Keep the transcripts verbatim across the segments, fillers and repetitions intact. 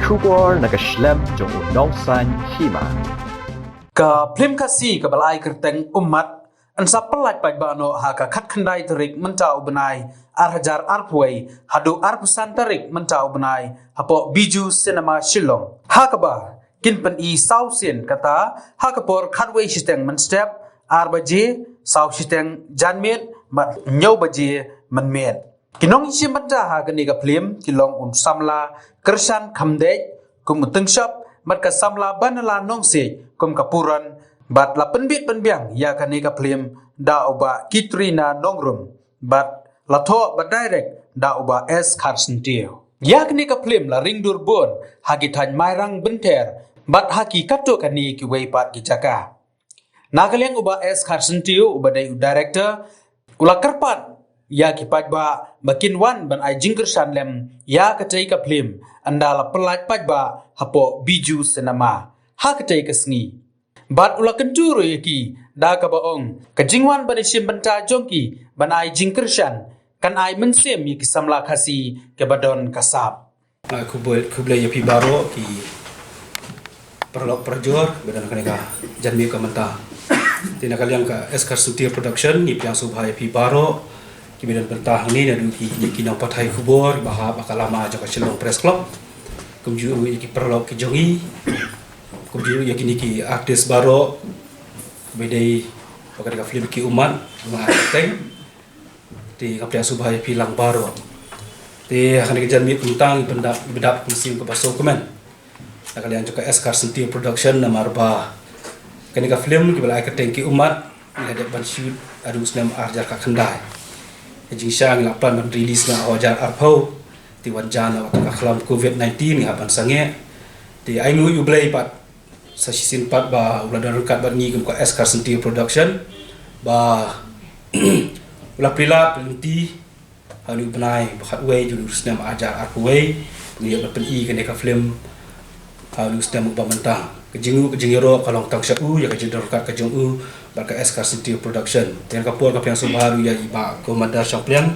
Khubor na ka shlem jong u nongsan hima. Ka phlim Khasi kaba la ai kyrteng Ummat yn sa pyllait paidbah noh ha ka khatkhyndai tarik mynta u bnai ar hajar arphew wei haduh arphew san tarik mynta u bnai hapoh Bijou Cinema Shillong. Ha kaba kin pyni saw sien kata ha ka por khatwei shiteng mynstep, ar baje, saw shiteng janmiet bad hynñiew baje mynmiet. Ki nongshim bynta ha kane ka phlim ki long u samla Kyrshan Khamdeit kum u Tyngshop bad ka samla Banala Nongsiej kum ka Puron, bad la pynbit pynbiang ïa kane ka phlim da u Bah Kitrina Nongrum bad la thoh bad direct da u Bah S Kharsyntiew. Ïa kane ka phlim la ring dur bun ha ki thaiñ Mairang, Bynther bad ha ki katto katne kiwei pat ki jaka. Na ka liang u Bah S Kharsyntiew uba dei u director u la kyrpad ïa ki paidbah ba kin wan ban ai jingkyrshan lem ïa katei ka phlim, ynda la pyllait paidbah hapoh Bijou Cinema ha katei ka sngi. Bad u la kyntu ruh ïa ki da kaba ong ka jingwan ban ïashim bynta jong ki ban ai jingkyrshan kan ai mynsiem ïa ki samla Khasi kiba don ka sap. Ah, khublei, khublei ïa phi baroh ki paralok parajor ba don ha kane ka janmiet ka mynta. Te na ka liang ka S Kharsyntiew Production ngi pdiang sngewbha ïa phi baroh kiba don bynta hangne, naduh ki, ki nongpathai khubor ba hap ha ka lama jong ka Shillong Press Club, kumjuh ruh ïa ki paralok ki jong ngi, kumjuh ruh ïa kine ki artist baroh ba dei ba kane ka phlim Ki Ummat, ba nga teng. Te nga pdiang sngewbha ïa phi lang baroh. Te ha kane ka janmiet kumta ngi pyndap, ngi pyndap ka mynsiem kaba sngewkmen na ka liang jong ka S Kharsyntiew Production namar ba kane ka phlim kiba la ai kyrteng Ki Ummat ngi la dep ban shoot haduh u snem ar hajar khatkhyndai. Ka jingshisha ngi la plan ban release nga ha u hajar arphew, te wan jan na ka khlam covid nineteen ngi hap ban sangeh. Te ai nguh ïa U Blei pat sa shisien pat ba u la don ryngkat bad ngi kum ka S Kharsyntiew Production ba u la plie lad plie lynti ha une u bnai ba khatwei jong une u snem ar hajar arphew wei, ngi ïoh ban pyni kane ka phlim ha une u snem uba mynta. Ka jingïaroh ka long tang sha u ïa ka jingdon ryngkat ka jong u bad ka S Kharsyntiew Production. Te ha ka por nga pdiang sngewbha ruh ïa i Bah Commander Shangpliang,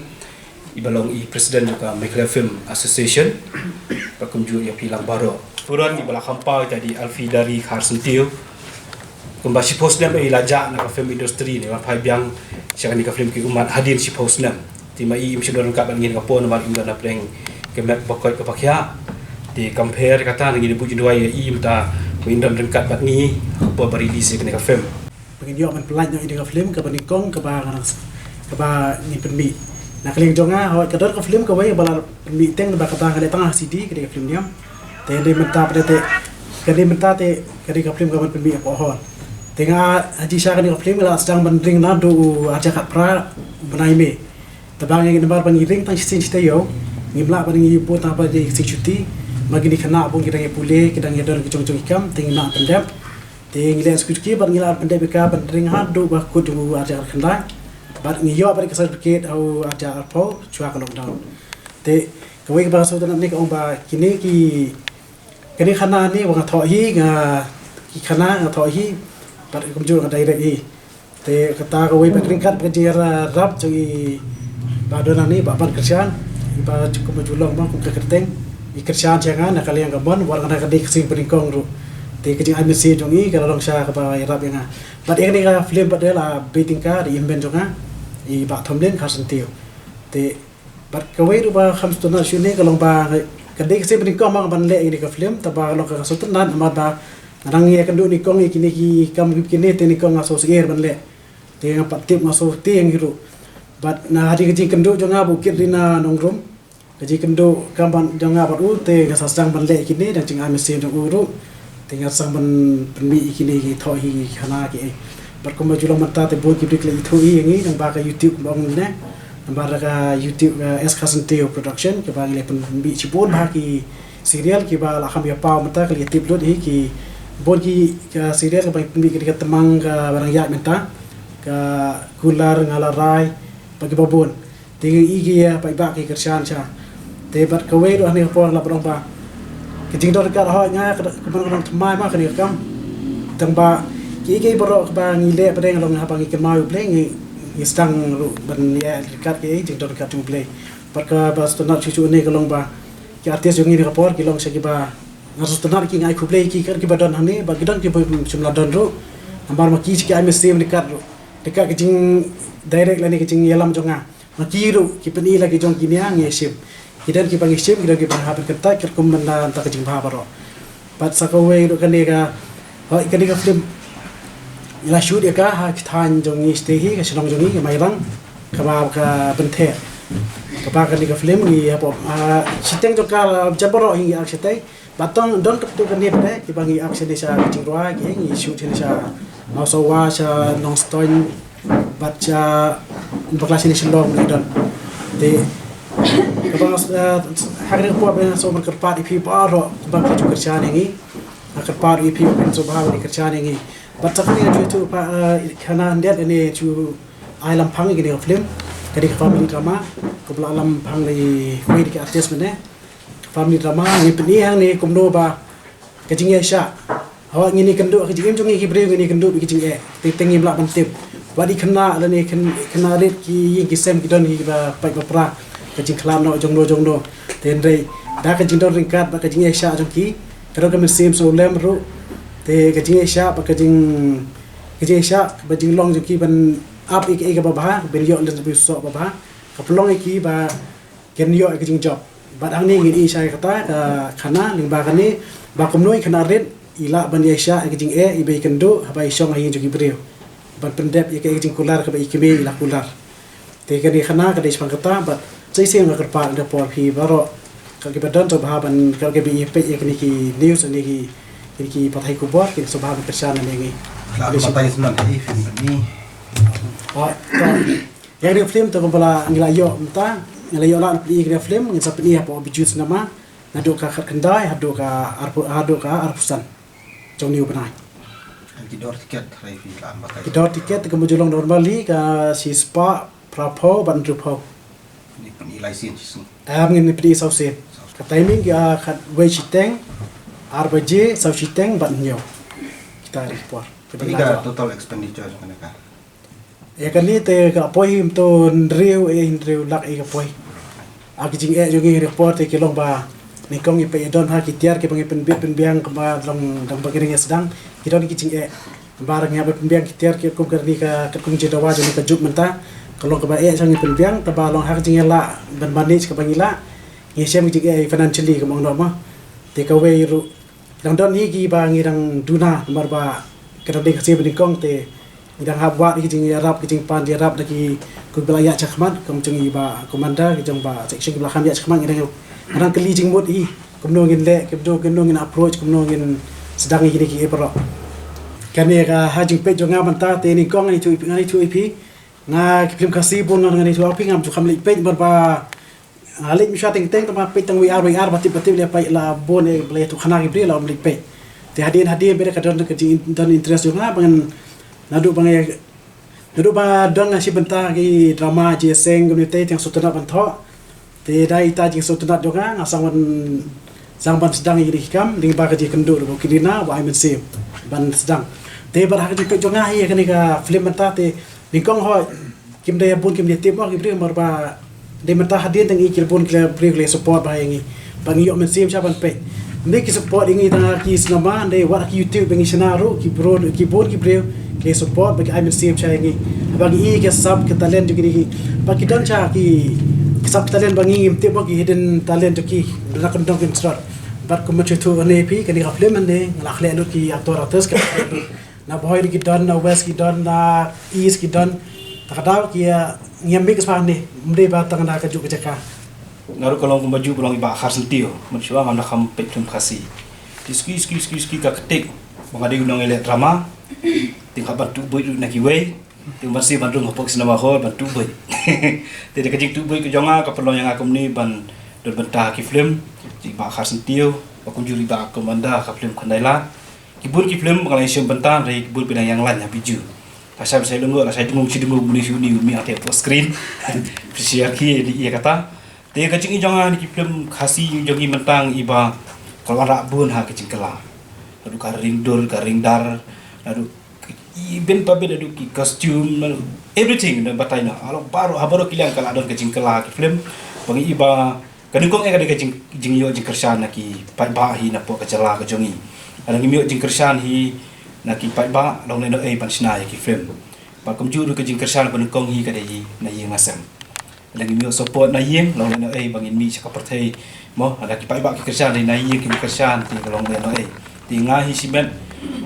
iba long i President jong ka Meghalaya Film Association, bad kumjuh ïa phi lang baroh. Puron iba la kham paw ita i dei Alfie Dari Kharsyntiew. Kumba shiphew snem i la jah na ka film industry ne, wan phai biang sha kane ka phlim Ki Ummat hadien shiphew snem. Te ma i im shym don ryngkat bad ngi ha ka por namar im don hapdeng ka met ba koit kaba khiah. Te compare kata ngi da buh jingduwai ïa i mynta ba in don ryngkat bad ngi ha ka por ba release ïa kane ka film. Ba ngin ïoh ban pyllait noh ïa kane ka phlim kaba nyngkong kaba nga nang s-, kaba ngin pynmih. Na ka liang jong nga, hooid ka don ka phlim kawei ba la pynmih teng, ba kata nga leh tang ha C D, ka dei ka phlim Niam. Te ka dei mynta pat te, ka dei mynta te, ka dei ka phlim kaban pynmih hapoh hall. Te nga ha jingshisha kane ka phlim nga la sdang ban ring naduh u ar hajar khatphra u bnai May. Te ba ngi namar ba ngi ring tang shisien shi taïew, ngim lah ban ïa bud tang ba dei ka sing shuti. Ma kine ki khynnah bun ki dang ïa pule, ki dang ïa don ki jong jong ki kam, te ngim lah pyndep. Te ngi leh suki suki bad ngi la pyndep ïa ka ban ring haduh ba kut jong u ar hajar khatkhyndai. Bad ngi ïoh bad ka certificate ha u ar hajar arphew shuwa ka lockdown. Te kawei kaba nga sngewtynnat ne ka ong ba kine ki, kane ka khana ne ba nga thoh hi, nga, ki khana nga thoh hi bad kumjuh nga direct hi. Te kata kawei pat ryngkat bad ka jingïarap jong i Bah Dona ne, Bah Ban Kyrshan, iba ju-, kumba ju long ma kum ka kyrteng, i kyrshan sha nga na ka liang ka mon, wat la nga na ka dei ka seng banyngkong ruh. Te ka jingai mynsiem jong i ka la long sha kaba ïarap ïa nga. Bad ïa kane ka film bad de la bei tyngka da i hynmen jong nga, i Bah Thomlin Kharsyntiew. Te bad kawei ruh ba kham sngewtynnat shuh ne ka long ba ka dei ka seng banyngkong ma nga ban leh ïa kane ka film, te ba ka long ka sngewtynnat namar ba nga dang ïakynduh nyngkong ïa kine ki kam kine, te nyngkong nga sngewsyier ban leh. Te nga pat tip nga sngewthuh ïa ngi ruh. Bad na hadien ka jingkynduh jong nga bad u Kitrina Nongrum, ka jingkynduh kam ban jong nga bad u, te nga sa sdang ban leh kine da ka jingai mynsiem jong u ruh. Te nga sdang ban pynmih ïa kine ki thoh hi ki khana kiei. Bad kumba ju long mynta te bun ki briew ki la ithuh ïa ngi lyngba ka YouTube kumba ong ne. Lyngba ka YouTube, eh, S Kharsyntiew Production, kaba ngi la pynmih shibun bha ki serial kiba la kham ïa paw mynta, ki la ïa tip lut hi ki bun ki, ka serial kaba pynmih ki, ka Tymmen kaba dang ïaid mynta, ka Kular Nga La Rai, bad kiba bun. Te ngi i ki ïa paidbah ki kyrshan sha. Te bad kawei ruh ha kane ka por la pynlong ba ka jingdon ryngkat, hooid nga ka, ka ban ka nongthymmai ma kane ka kam. Tang ba kiei kiei baroh kaba ngi leh pat de nga long haba ngi kynmaw ïa U Blei ngi, ngi sdang ruh ban ïa ryngkat kiei jingdon ryngkat jong U Blei. Bad kaba sngewtynnat shuh shuh ne ka long ba ki artist jong ngi ha kane ka por ki long sha kiba Nga sngewtynnat ki, nga ai khublei ki kat kiba don hangne, bad ki don kiba shim la don ruh. Namar ma ki shi ki ai mynsiem ryngkat ruh, ryngkat ka jingdirect lane ka jingïalam jong nga. Ma ki ruh ki pyni la ki jong ki nia, ngi shim. Ki don kiba ngi shim, ki don kiba hap ban kyntait, katkum mynta ka jingbha baroh. Bad sa kawei ruh kane ka, hooid, kane ka film ngi la shoot ïa ka ha ki thaiñ jong ngi shatei hi, ka shnong jong ngi ka Mairang, kaba ka Byntheh. Kaba kane ka film ngi hapoh, ah, shiteng jong ka la jan baroh hi ngi ak shatei. Bad tang don katto katne pat kiba ngi ak shane sha Jingrwai, ki ngi shoot shane sha Mawsawa, sha Nongstoiñ, bad sha bakla shane Shillong ngi don. Te kaba nga, eh, ha kane ka por ba nga sngewbha ban kyrpad ïa phi baroh kiba phi ju kyrshan ïa ngi. Nga kyrpad ïa phi ba phin sngewbha ban kyrshan ïa ngi. Bad sa kane nga ju ïathuh pat, eh, khana hyndet ne ju ai lam phang ïa kane ka film. Kane ka family drama kaba la lam phang da iwei na ki artist mynne. Family drama, ngi pyni hangne kumno ba ka jingïaishah. Haba ngin ïakynduh ka jingim jong ngi ki briew, ngin ïakynduh ki jingeh. Te, te ngim lah ban tip. Wat i khynnah lane khynnah rit, ki ïing ki sem ki don kiba pait ba pra ka jingkhlad noh jong no jong no. Te hynrei da ka jingdon ryngkat bad ka jingïaishah jong ki, ka don ka mynsiem sawlem ruh. Te ka jingïaishah bad ka jing, ka jingïaishah bad jinglong jong ki ban ap ïa kaei kaba bha, ban ïoh lynti ba soh ba bha, ka pynlong ïa ki ba kin ïoh ïa ka jingjop. Bad hangne ngin ïohi shai kata ka khana lyngba kane ba kumno i khynnah rit i lah ban ïaishah ïa ka jingeh, i ba ïakynduh haba i shong ha ïing jong ki briew, ban pyndep ïa ka jingkular kaba i kmie i la kular. Te kane ka khana ka dei shaphang kata, bad sa shisien nga kyrpad ïa phi baroh, ka kiba don sngewbha ban, ka kiba ïa peit ïa kine ki news ne ki, kine ki pathai khubor, kin sngewbha ban kyrshan ïa ngi. La batai snan hi film ni. Oh, to. Ïa kane ka film te kumba la ngi la ïoh mynta, ngi la ïoh lad pyni ïa kane ka film, ngin sa pyni hapoh Bijou Cinema naduh ka khatkhyndai haduh ka arphew, haduh ka arphew san jong une u bnai. Ki dor tiket, hynrei phi la batai. Ki dor tiket kumba ju long normally ka shispah phraphew bad hynriewphew. Ni pyni lai sien shi sngi. Em, ngin pyni saw sien. Ka timing ka khatwei shiteng, ar baje, saw shiteng bad hynñiew. Kita ri por. Phi la ïoh total expenditure jong kane ka. Ïa kane te ka poi hi mynta hynriew, eh, hynriew lak, eh, ka poi. Ah, ki jingeh jong ngi hynriew por te ki long ba nyngkong ngi peit ïa don ha ki tiar kiba ngi pynbit pynbiang kaba long dang ba ngi ring ïa sdang, ki don ki jingeh. Ba ngi hap pynbiang ki tiar ki kum kane ka, kum jingdawa jong ngi ka juk mynta. Ka long kaba eh sha ngi pynbiang, te ba long ha ka jingïalah ban manage kaba ngi lah, ngi shem ki jingeh financially kaba ong noh ma. Te kawei ruh dang don hi kiba ngi dang duna, namar ba ka dang dei ka sien ba nyngkong te ngi dang hap wad ki jingïarap, ki jingpan jingïarap da ki, kiba la ïaid shakhmat, kum jong i Bah Commander, ki jong Bah Section kiba la kham ïaid shakhmat, ngi dang, ngi dang kylli jingmut hi kumno ngin leh, kumno, kumno ngin approach, kumno ngin sdang ïa kine kiei baroh. Kane ka ha jingpeit jong nga mynta te nyngkong ngan ïathuh, ngan ïathuh ïa phi, nga ki film Khasi bun ngan, ngan ïathuh ïa phi, ngam ju kham leit peit namar ba nga leit mynshwa teng teng, tang ba peit tang wei ar wei ar, ba tip ba tip leh peit la bun, eh, ba la ïathuh khana ki briew la ym leit peit. Te hadien hadien ba ka don ka jing, don interest jong nga ba ngan, naduh ba nga, naduh ba don nga shi bynta ki drama jingïaseng kumne te, te nga sngewtynnat ban thoh. Te da ita jingsngewtynnat jong nga, nga sdang ban, sdang ban sdang ïa kine ki kam lyngba ka jingkynduh ruh ki dina ba ai mynsiem ban sdang. Te bad ha ka jingpeit jong nga ïa kane ka film mynta te nyngkong hooid kim dei bun kim dei tip mo ki briew, namar ba dei mynta hadien tang i ki bun ki briew ki la support bha ïa ngi. Ba ngi ïoh mynsiem sha ban peit. Ngi ki support ïa ngi tang ha ki cinema, ngi wat ha ki YouTube ba ngi shna ruh ki bro, ki bun ki briew ki la support ba ki ai mynsiem sha ïa ngi. Ba ngi i ki sap ki talent jong ki, ba ki don sha ki, ki sap ki talent ba ngi ngim tip mo ki hidden talent jong ki. Dang kyndong kin srot. Bad kumba ju ïathuh ïa phi, kane ka film ne nga la khleh lut ki actor actress ka. Na Bhoi ki don, na West ki don, na East ki don. Ta ka daw ki, ah, ngi ïa mix bha ne, ym dei ba tang na kajuh ka jaka. Nga ruh ka long kumba ju ba long i Bah Khar Syntiew, mynshuwa ngam da kham peit film Khasi. Te suki, suki, suki, suki ka ktik ba nga dei u nongïaleh drama. Te nga hap ban tuh buit ruh na kiwei. Te ban sdang ban rung hapoh cinema hall ban tuh buit. Te da ka jingtuh buit ka jong nga ka pynlong ïa nga kumne ban don bynta ha ki film. Jong i Bah Khar Syntiew, ba kumjuh ruh i Bah Commander ha ka film Khyndai Lad. Ki bun ki film ba nga la ïashim bynta, hynrei ki bun ba dang ïeng lain ha Bijou. Lashai ba shai lyngngoh, lashai dngung shi dngung, une shi une u mih hangtei hapoh screen. Phi sngewthuh ïa kata. Te ka jingim jong nga ha ki film Khasi jong ngi mynta i ba ka la wanrah bun ha ka jingkylla. Naduh ka ring dur, ka ring dar, naduh i bin pa bin, naduh ki costume, naduh everything, naduh batai na. Halor baroh, ha baroh ki liang ka la don ka jingkylla ha ki film. Ba ngi i ba Ka nyngkong eh ka dei ka jing, jingïoh jingkyrshan na ki paidbah hi napoh ka jylla ka jong ngi. Lada ngim ïoh jingkyrshan hi na ki paidbah, long lehnohei ban shna ïa ki film. Bad kumjuh ruh ka jingkyrshan ka nyngkong hi ka dei hi na ïing na sem. Lada ngim ïoh support na ïing, long lehnohei ba ngin mih sha ka pyrthei. Mo, lada ki paidbah ki kyrshan, dei na ïing ki kyrshan, te ka long lehnohei. Te nga hi shimet,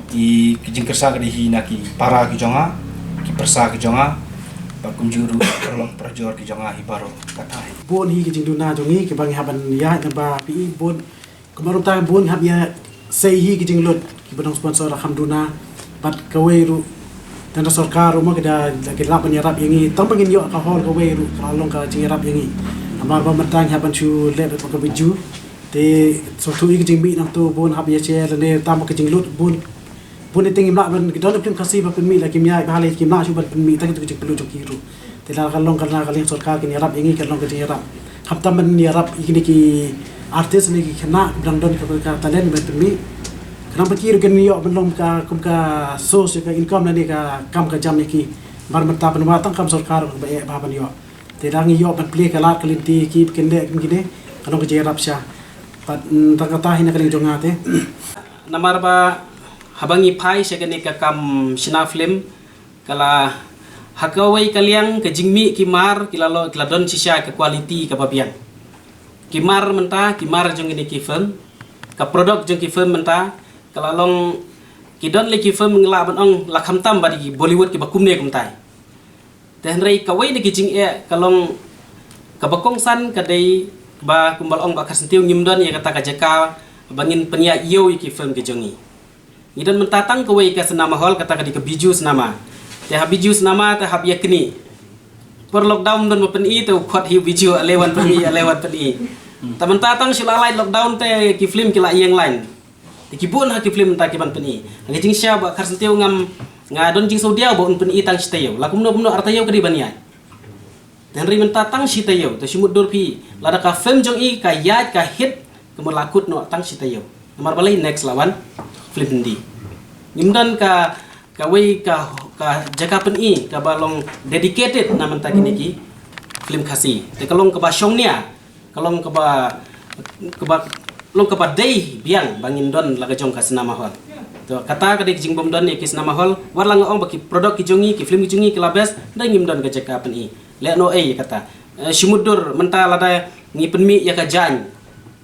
ki, ki jingkyrshan ka dei hi na ki para ki jong nga, ki pyrsa ki jong nga, bad kumjuh ruh paralok parajor ki jong nga hi baroh, kata hi. Bun hi ki jingduna jong ngi kiba ngi hap ban ïaid, naba phi i bun, kumba ruh tang bun hap ïa sei hi ki jinglut kiba don sponsor, kham duna. Bad kawei ruh, tang da sorkar ruh mo ki da, da ki lah ban ïarap ïa ngi, tang ba ngin ïoh ka hall kawei ruh ka la long ka jingïarap ïa ngi. Namar ba mynta ngi hap ban shu leh bad ka biju. Te sngewthuh ïa ki jingmih nangtu, bun hap ïa share lane tang ba ka jinglut bun. Bun ïa te ngim lah ban, ki don film Khasi ba pynmih la kim ïaid bha, la kim lah shuh ban pynmih, tang kito ki jingpynlut jong ki ruh. Te la ka long ka, la ka liang sorkar kin ïarap ïa ngi, ka long ka jingïarap. Khamtam ban ïarap ïa kine ki artist ne ki khynnah kiba dang don ka, ka talent ban pynmih. Khnang ba ki ruh kin ïoh ban long ka, kum ka source ka income lane ka kam ka jam ïa ki. Namar mynta pynwah tang kam sorkar ba eh bha ban ïoh. Te dang ïoh ban plie ka lad ka lynti ki, ba kin leh kum kine, ka long ka jingïarap sha. Bad, mm, tang kata hi na ka liang jong nga te. Namar ba haba ngi phai sha kane ka kam shna film, ka la ha kawei ka liang ka jingmih ki mar ki la lo, ki la don shisha ka quality kaba biang. Ki mar mynta, ki mar jong kine ki film, ka product jong ki film mynta ka la long, ki don lei ki film ngi lah ban ong la khamtam ba dei ki Bollywood kiba kumne kumtai. Te hynrei kawei na ki jingeh ka long, kaba kongsan ka dei ba kumba la ong Bah Kharsyntiew, ngim don ïa kata ka jaka ba ngin pynïaid ïew ïa ki film ki jong ngi. Ngi don mynta tang kawei ka cinema hall, kata ka dei ka Bijou Cinema. Te ha Bijou Cinema te hap ïa knieh. Por lockdown don ba pyni, te u khot hi u Bijou, ale wan pyni, ale wan pyni. Te mynta tang shu la lai lockdown te ki film ki la ïeng line. Te ki bun ha ki film mynta ki ban pyni. Ha ka jingshisha Bah Kharsyntiew ngam, nga don jingsngewdiaw ba un pyni tang shi taïew. La kumno kumno ar taïew ka dei ban ïaid. Te hynrei mynta tang shi taïew, te shu mutdur phi, lada ka film jong i ka ïaid ka hit, ka mut la kut noh tang shi taïew. Namar balei? Next la wan film Hindi. Ngim don ka, kawei ka, ka jaka pyni kaba long dedicated na mynta kine ki film Khasi. Te ka long kaba shongnia, ka long kaba, kaba long kaba dei biang ba ngin don la ka jong ka cinema hall. To, kata ka dei ka jingbym don ïa ki cinema hall, wat la nga ong ba ki product ki jong ngi, ki film ki jong ngi ki la best, hynrei ngim don ka jaka pyni. Lehnohei ïa kata. Eh, shu mutdur mynta lada ngi pynmih ïa ka Jaiñ,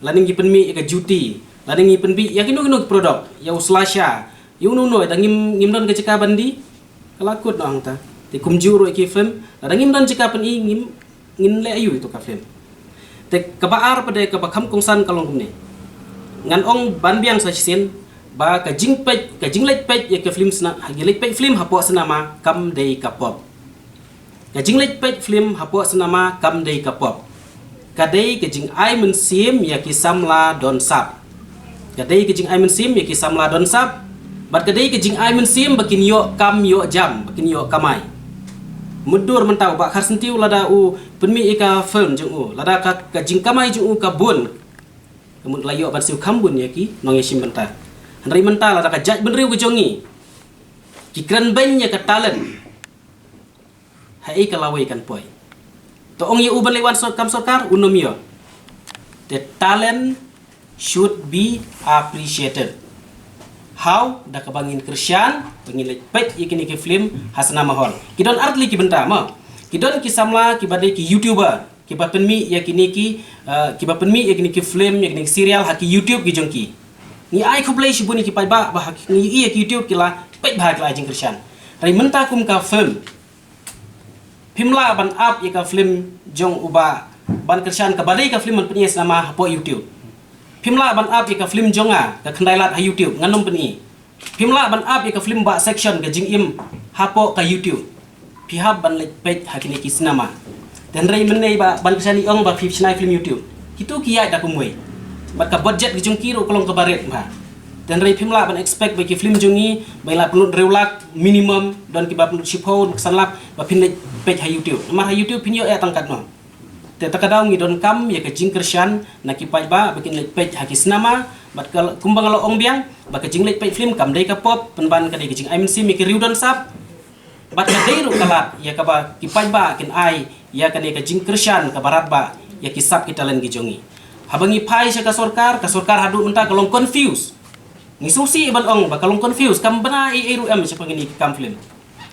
lada ngi pynmih ïa ka Juti, lada ngi pynmih ïa kino kino ki product, ïa u Slasha, ïa uno uno, da ngim, ngim don ka jaka ban die, ka la kut noh hangta. Te kumjuh ruh ïa ki film, lada ngim don jaka pyni, ngim, ngin leh aïu ïa tu ka film. Te kaba ar pat de kaba kham kongsan ka long kumne. Ngan ong ban biang sa shisien ba ka jingpeit, ka jingleit peit ïa ka film sna, ka leit peit film hapoh cinema kam dei ka pop. Ka jingleit peit film hapoh cinema kam dei ka pop. Ka dei ka jingai mynsiem ïa ki samla don sap. Ka dei ka jingai mynsiem ïa ki samla don sap. Bad ka dei ka jingai mynsiem ba kin ïoh kam ïoh jam, ba kin ïoh kamai. Mutdur mynta u Bah Kharsyntiew lada u pynmih ïa ka film jong u, lada ka, ka jingkamai jong u ka bun, ka mut la ïoh ban siew kham bun ïa ki nongïashim bynta. Hynrei mynta lada ka jaitbynriew ka jong ngi ki kren beiñ ïa ka talent, haei ka lawei kan poi? To ong ïa u ban leit wan sor-, kam sorkar, un ym ïoh. The talent should be appreciated. How? Da kaba ngin kyrshan, ba ngin leit peit ïa kine ki film ha cinema hall. Ki don artylli ki bynta mo. Ki don ki samla kiba dei ki YouTuber, kiba pynmih ïa kine ki, eh, kiba pynmih ïa kine ki film, ïa kine ki serial ha ki YouTube ki jong ki. Ngi ai khublei shibun ïa ki paidbah ba ha ki, ngi ïa ki YouTube ki la peit bha, ki la ai jingkyrshan. Hynrei mynta kum ka film, phim lah ban ap ïa ka film jong u Bah ban kyrshan kaba dei ka film ban pyni ha cinema hapoh YouTube. Phim lah ban ap ïa ka film jong nga, Ka Khyndai Lad, ha YouTube, ngan ym pyni. Phim lah ban ap ïa ka film Bah Section, Ka Jingim, hapoh ka YouTube. Phi hap ban leit peit ha kine ki cinema. Te hynrei mynne ba ban kyrshan i ong ba phi shna ïa film YouTube. Kito ki ïaid da kumwei. Bad ka budget ki jong ki ruh ka long kaba rit bha. Te hynrei phim lah ban expect ba ki film jong ngi ba la pynlut hynriew lak minimum, don kiba pynlut shiphew, san lak, ba phin leit peit ha YouTube. Namar ha YouTube phin ïoh eh tang katno. Te ta ka daw ngi donkam ïa ka jingkyrshan na ki paidbah ba kin leit peit ha ki cinema, bad ka, kumba nga la ong biang, ba ka jingleit peit film kam dei ka pop, pynban ka dei ka jingai mynsiem ïa ki riew don sap. Bad ka dei ruh ka lad ïa kaba ki paidbah kin ai ïa kane ka jingkyrshan kaba radbah ïa ki sap ki talent ki jong ngi. Haba ngi phai sha ka sorkar, ka sorkar haduh mynta ka long confuse. Ngi sngewsih ban ong ba ka long confuse, kam bna ei ei ruh em shaphang kine ki kam film.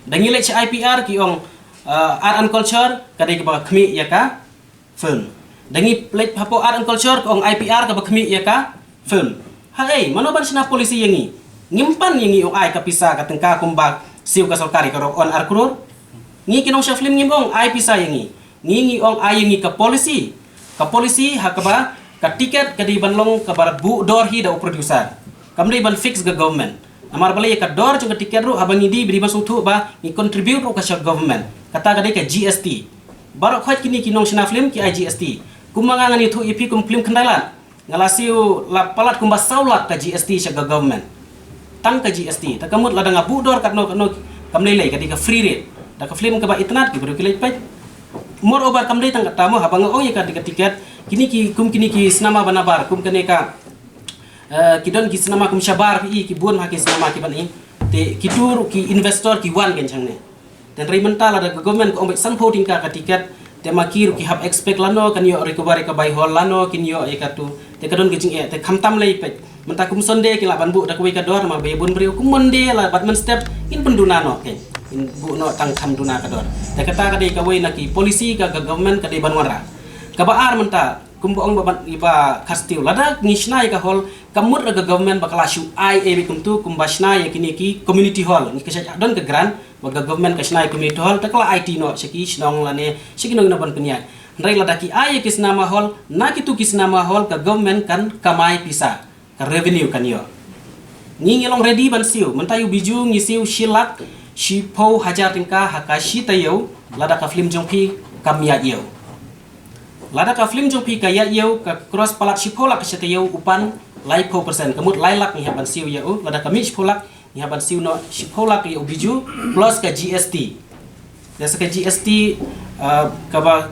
Da ngi leit sha I P R ki ong, uh, art and culture ka dei kaba khmih ïa ka film. Da ngi leit hapoh art and culture ka ong I P R kaba khmih ïa ka film. Haei, mano ban shna policy ïa ngi? Ngim pan ïa ngi ong ai ka pisa ka tyngka kumba siew ka sorkar ïa ka ruh on ar klur. Ngi ki nongshna film ngim ong ai pisa ïa ngi. Ngi ngi ong ai ïa ngi ka policy. Ka policy ha kaba ka tiket ka dei ban long kaba buh dor hi da u producer. Kam dei ban fix ka government. Namar balei ka dor jong ka tiket ruh haba ngi die ba dei ban sngewthuh ba ngi contribute ruh ka sha government. Kata ka dei ka G S T. Baroh khoit kine ki nongshna film ki ai G S T. Kumba nga ngan ïathuh ïa phi kum film khyndai lad. Nga la siew la palat kumba saw lak ka G S T sha ka government. Tang ka G S T. Ta ka mut lada nga buh dor katno katno kam lei lei ka dei ka free rate. Da ka film kaba itynnad ki briew ki leit peit. Moreover kam dei tang kata mo haba nga ong ïa ka dei ka tiket. Kine ki kum kine ki cinema ba nabar kum kane ka, eh, ki don ki cinema kum shabar phi i ki bun ha ki cinema ki ban i. Te ki tur ki investor ki wan kan changne. Te hynrei mynta lada ka government ka ong beit sanphew tyngka ka tiket, te ma ki ruh ki hap expect lano kan ïoh recovery ka bai hall lano kin ïoh ïa katu. Te ka don ka jingeh te khamtam lei peit. Mynta kum Sunday ki lah ban buh da kawei ka dor namar ba ïa bun briew kum Monday la bad mynstep in pynduna noh kein. In buh noh tang kham duna ka dor. Te kata ka dei kawei na ki policy ka, ka government ka dei ban wanrah. Kaba ar mynta kumba ong ba ban iba khastiu lada ngi shna ïa ka hall ka mut ra ka government ba ka la shu ai ei beit kumtu kumba shna ïa kine ki community hall ngi ka sha don ka grant. Ba ka government ka shna ïa community hall te ka la aiti noh sha ki shnong lane sha kino kino ban pynïaid. Hynrei lada ki ai ïa ki cinema hall, na kitu ki cinema hall ka government kan kamai pisa, ka revenue kan ïoh. Ngi ngi long ready ban siew, mynta ïa u Bijou ngi siew shi lak shiphew hajar tyngka ha ka shi taïew, lada ka film jong phi kam ïaid ïew. Lada ka film jong phi ka ïaid ïew ka cross palat shiphew lak ka shi taïew u pan laiphew percent, ka mut lai lak ngi hap ban siew ïa u, lada ka mih shiphew lak ngi hap ban siew noh shiphew lak ïa u Bijou plus ka G S T. Te sa ka G S T, uh, kaba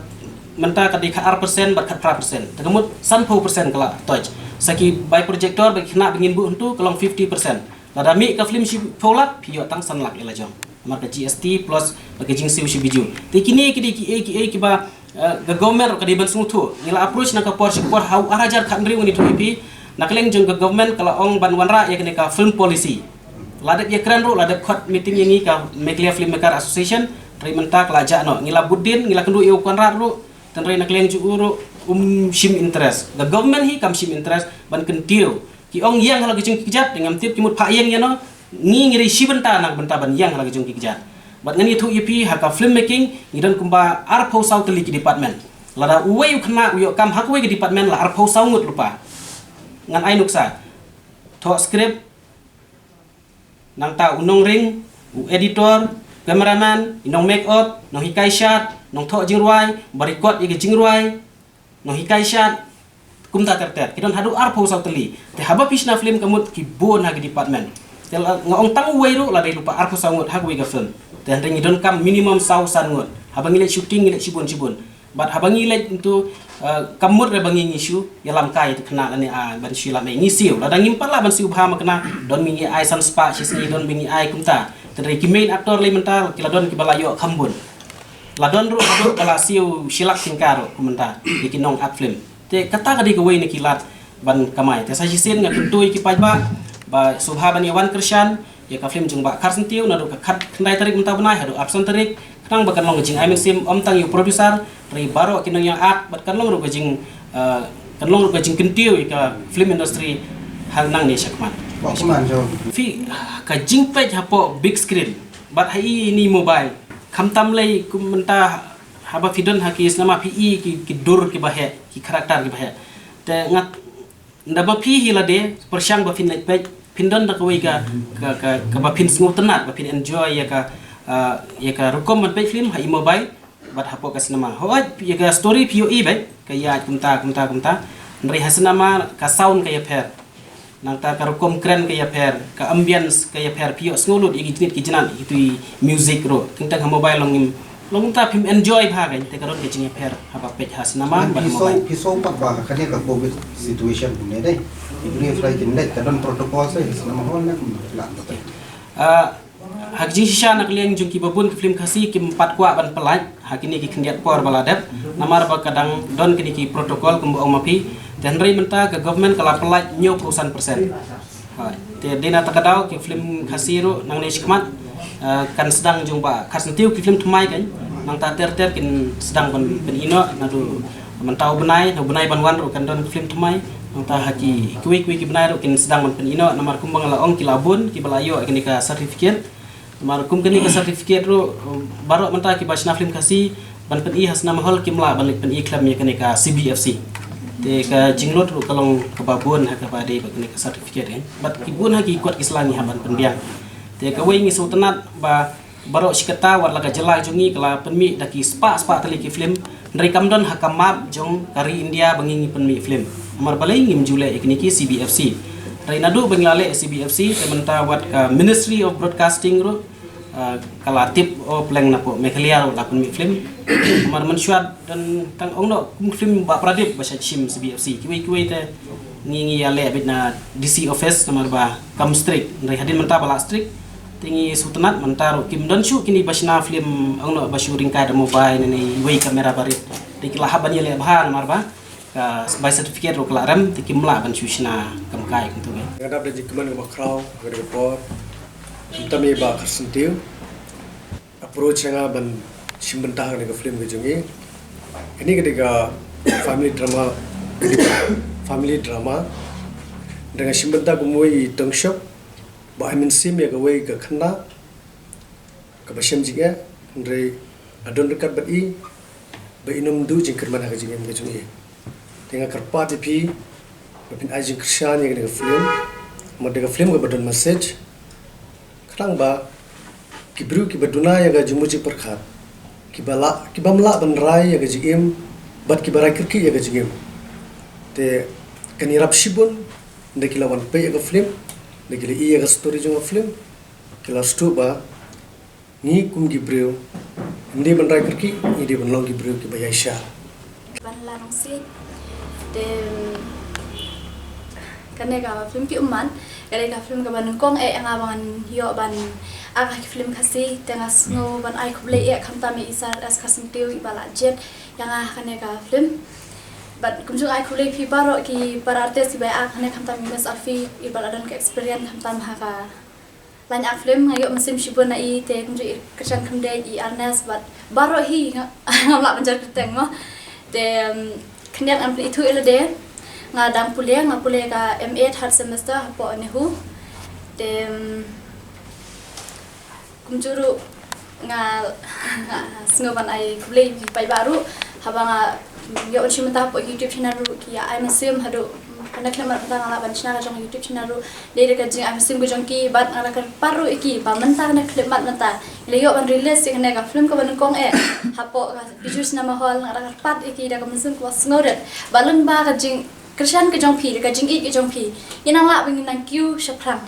mynta ka dei khatar percent bad khatphra percent. Te ka mut sanphew percent ka la touch. Sa ki bai projector ba ki khynnah ba ngin buh hyntu ka long fifty percent. Lada mih ka film shiphew lak phi ïoh tang san lak ïa la jong. Namar ka G S T plus ba ka jingsiew sha u Bijou. Te kine ki dei ki ei ki ei kiba Eh, ka government ruh ka dei ban sngewthuh. Ngi la approach na ka por sha ka por ha u ar hajar khathynriew ngi ïathuh ïa phi. Na ka liang jong ka government ka la ong ban wanrah ïa kane ka film policy. La dep ïakren ruh, la dep khot meeting ïa ngi ka Meghalaya Filmmaker Association, hynrei mynta ka la jah noh. Ngi la bud dien, ngi la kynduh ïa u Conrad ruh, hynrei na ka liang jong u ruh um shim interest. Ka government hi kam shim interest ban kyntiew. Ki ong ïeng ha la ka jong ki kjat, te ngam tip ki mut phah ïeng ïa no. Ngi ngi dei shi bynta na ka bynta ban ïeng ha la ka jong ki kjat. Bad ngan ïathuh ïa phi ha ka film making ngi don kumba arphew saw tylli ki department. Lada uwei u khynnah u ïoh kam ha kawei ka department la arphew saw ngut lypa. Ngan ai nuksa. Thoh script, nangta u nongring, u editor, cameraman, i nong make up, nonghikai shad, nongthoh jingrwai, ba record ïa ka jingrwai, nonghikai shad, kumta ter ter. Ki don haduh arphew saw tylli. Te haba phi shna film ka mut ki bun ha ki department. Te la, nga ong tang uwei ruh la dei lypa arphew saw ngut ha kawei ka film. Te hynrei ngi donkam minimum saw san ngut. Haba ngi leit shooting ngi leit shibun shibun. Bad haba ngi leit ntu, eh, ka mut re ba ngi ngi shu ïalam kai te khynnah lane a ban shu ïalam ei ngi siew. Lada ngim pat lah ban siew bha ma khynnah don ba ngi ai san spah shi sngi don ba ngi ai kumta. Te hynrei ki main actor lei mynta ki la don kiba la ïoh kham bun. La don ruh, ruh ba la siew shi lak tyngka ruh kumta ïa ki nong act film. Te kata ka dei kawei na ki lad ban kamai. Te sa shisien nga kyntu ïa ki paidbah ba sngewbha ban ïa wan kyrshan ïa ka film jong Bah Kharsynthiew naduh ka khatkhyndai tarik mynta bnai haduh arphew san tarik. Khnang ba kan long ka jingai mynsiem ym tang ïa u producer, hynrei baroh ki nongïaid act bad kan long ruh ka jing, eh, kan long ruh ka jingkyntiew ïa ka film industry ha nangne shakhmat. Phi ka jingpeit hapoh big screen bad ha ine i mobile. Khamtam lei kum mynta haba phi don ha ki cinema phi i ki, ki dur kiba heh, ki character kiba heh. Te nga, nda ba phi hi lade pyrshang ba phin leit peit, phin don da kawei ka, ka, ka, kaba phin sngewtynnat, ba phin enjoy ïa ka, ah, ïa ka rukom ban peit film ha i mobile bad hapoh ka cinema. Hooid ïa ka story phi ïohi beit ka ïaid kumta kumta kumta. Hynrei ha cinema ka sound ka ïapher. Nangta ka rukom kren ka ïapher, ka ambience ka ïapher, phi ïohsngew lut ïa ki jingit ki jinat, ïa kitu i music ruh. Teng teng ha mobile long ngim, long ta phim enjoy bha kein, te ka don ka jingïapher haba peit ha cinema bad ha mobile. Phi sngew pat ba ha kane ka covid situation kumne dei, ki briew ki leit, ka don protocol sa ha cinema hall ne kumne la? Ah, ha ka jingshisha na ka liang jong kiba bun ki film Khasi kim pat kwah ban pyllait ha kine ki khyndiat por ba la dep, namar ba ka dang don kine ki protocol kumba ong ma phi. Te hynrei mynta ka government ka la pynlait hynñiewphew san percent. Hooid. Te dei na kata ka daw ki film Khasi ruh nangne shakhmat, eh, kan sdang jong Bah Kharsyntiew ki film thymmai kan. Nangta ter ter kin sdang ban pynïoh naduh mynta u bnai, na u bnai ban wan ruh kan don ki film thymmai. Nangta ha ki kiwei kiwei ki bnai ruh kin sdang ban pynïoh namar kumba nga la ong ki la bun kiba la ïoh kane ka certificate. Namar kum kane ka certificate ruh, baroh mynta kiba shna film Khasi ban pyni ha cinema hall kim lah ban leit pyni khlem ïa kane ka C B F C. Te ka jinglut ruh ka long kaba bun ha kaba dei bad kane ka certificate kan. Bad ki bun ha ki kot ki sla ngi hap ban pynbiang. Te kawei ngi sngewtynnat ba baroh shi katta wat la ka jylla jong ngi ka la pynmih da ki spah spah tylli ki film. Hynrei kam don ha ka map jong ka ri India ba ngi ngi pynmih film. Namar balei ngim ju leh ïa kine ki C B F C. Hynrei naduh ba ngi la leh C B F C te mynta wat ka Ministry of Broadcasting ruh, ah, ka la tip, oh, pleng na pdeng Meghalaya ruh la pynmih film. Namar mynshuwa don tang ong noh kum film Bah Pradip ba shait shim C B F C. Kiwei kiwei te ngi ngi ïa leh beit na D C office namar ba kam strict. Hynrei hadien mynta ba la strict te ngi sngewtynnat mynta ruh kim don shuh kine ba shna film ong noh ba shu ryngkai da mobile ne iwei kamera barit. Te ki la hap ban ïaleh bha namar ba ka bai certificate ruh ka la rem te kim lah ban shu shna kam kai kumtu kan. Nga dap da jingkmen kaba khraw ha kane ka por. Mynta me Bah Kharsyntiew approach ïa nga ban shim bynta ha kane ka film ka jong i. Kane ka dei ka family drama, family drama. Da nga shim bynta kum uwei i tongshop ba ai mynsiem ïa kawei ka khynnah kaba shem jingeh, hynrei nga don ryngkat bad i ba i nym duh jingkyrmen ha ka jingim ka jong i. Te nga kyrpad ïa phi ba phin ai jingkyrshan ïa kane ka film. Namar ka dei ka film kaba don message. Khnang ba ki briew kiba duna ïa ka jingmut jingpyrkhat, kiba lah, kibym lah ban rai ïa ka jingim bad kiba rai kyrkieh ïa ka jingim. Te kan ïarap shibun da ki la wan peit ïa ka film, da ki la i ïa ka story jong ka film, ki la sngewthuh ba ngi kum ki briew, ngi ban rai kyrkieh, ngi dei ban long ki briew kiba ïaishah. Ban la nong si. Te kane ka film Ki Ummat ka dei ka film kaba nyngkong eh ïa nga ba ngan ïoh ban act ha ki film Khasi. Te nga sngew ban ai khublei eh khamtam ïa i Sir S Kharsyntiew iba la jied ïa nga ha kane ka film. Bad kumjuh ai khublei phi baroh ki para artist iba ïa act ha kane, khamtam i Miss Alfie iba la don ka experience khamtam ha ka lain act film. Nga ïoh mynsiem shibun na i, te kumjuh i Christian Khymdeit, i Ernest bad baroh hi nga, ngam lah ban jer kyrteng mo. Te, um, khyndiat ngan pyni ithuh ïa lade. Nga dang pule, nga pule ka M A third semester hapoh NEHU. Te, um, kumjuh ruh nga, nga sngew ban ai khublei ïa phi paidbah ruh haba nga ïoh ban shim bynta hapoh YouTube channel ruh ki ïa ai mynsiem haduh kane ka khyllipmat mynta nga lah ban shna ka jong YouTube channel ruh. Dei da ka jingai mynsiem ka jong ki bad nga la kyrpad ruh ïa ki ba mynta kane ka khyllipmat mynta ngi la ïoh ban release ïa kane ka film kaba nyngkong eh hapoh ka Bijou Cinema Hall. Nga la kyrpad ïa ki da ka mynsiem kaba sngewrit ba lyngba ka jingkyrshan ka jong phi, da ka jingïeit ka jong phi, ngin nang lah ba ngin nang kiew shaphrang.